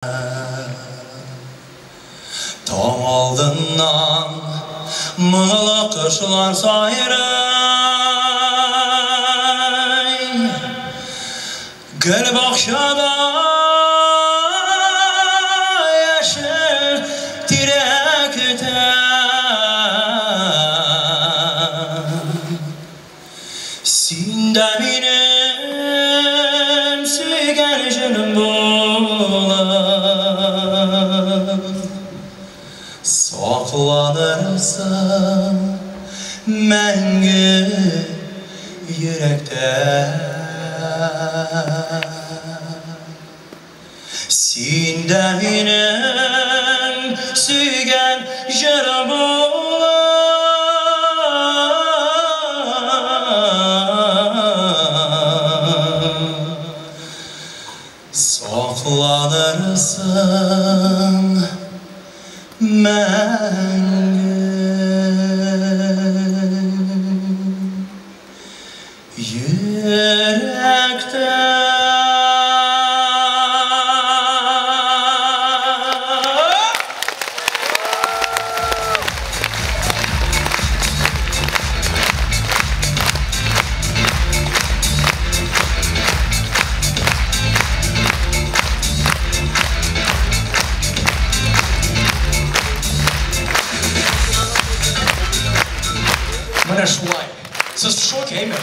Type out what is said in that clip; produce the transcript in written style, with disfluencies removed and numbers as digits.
Таң алдыннан моңлы кошлар сайрый, Гөл бакчада яшел тирәк көтә. Син дә минем сөйгән җырым булып Сакланырсың мәңге йөрәктә. Син дә минем сөйгән җырым булып Сакланырсың мәңге йөрәктә. Менә шулай. Сез в шоке, әйме?